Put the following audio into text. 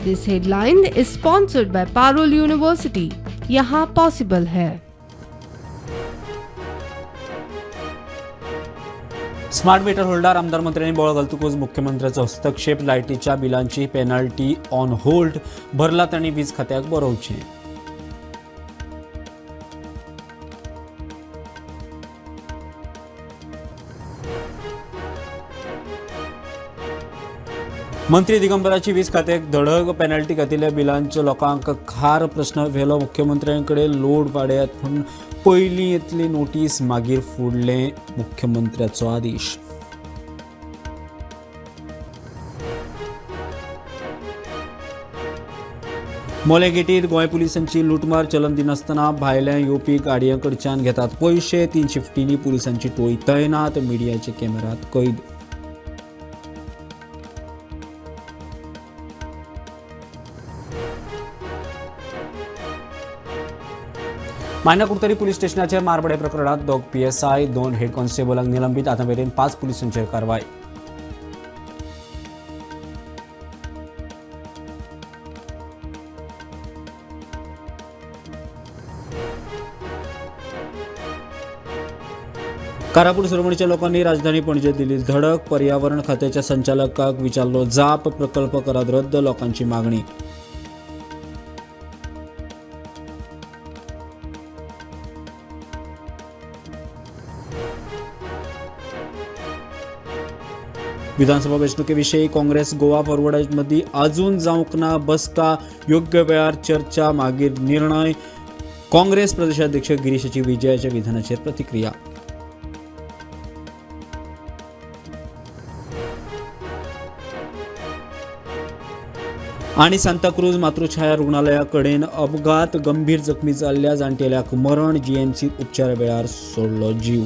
This headline is sponsored by Parul University. यहाँ possible है। Smart meter holder आमदार मंत्र्यांनी बोळ घालतकूच मुख्यमंत्र्याचो हस्तक्षेप. लायटीच्या बिलांची पेनल्टी ऑन होल्ड. भरला तांणी वीज खात्याक बरोवचें. मंत्री दिगंबराची वीज खात्याक धडक. पेनल्टी घातिल्ल्या बिलांचो लोकांक खार प्रस्न व्हेलो मुख्यमंत्र्यांकडे. लोड वाडयात पूण पयलीं येतली नोटीस, मागीर फुडले मुख्यमंत्र्याचो आदेश. मोले गेटीर गोंय पुलिसांची लुटमार. चलन दिनासतना भायल्यान येवपी गाडयां कडच्यान घेतात पयशे. 3 शिफ्टींनी पुलिसांची टोळी तैनात. मिडियाच्या कॅमेऱ्यात कैद. मायना कुडतरी पुलीस स्टेशनाचेर मारबडे प्रकरणात 2 PSI, 2 head कॉन्स्टेबलांक निलंबीत. आतां मेरेन 5 पुलिसांचेर कारवाय. कारापूर सुरवणीच्या लोकांनी राजधानी पणजे दिली धडक. पर्यावरण खात्याच्या संचालकाक विचारलो जाप. प्रकल्प करात रद्द, लोकांची मागणी. विधानसभा वेंचणुकेविशीं काँग्रेस गोवा फॉरवर्डामदीं अजून जावंक ना बसका. योग्य वेळार चर्चा, मागीर निर्णय. काँग्रेस प्रदेशाध्यक्ष गिरीशाची विजयाच्या विधानाचेर प्रतिक्रिया. आनी सांताक्रूज मातृछाया रुग्णालयाकडेन अपघात. गंभीर जखमी जाल्ल्या जाण्टेल्याक मरण. जीएमसीत उपचारा वेळार सोडलो जीव.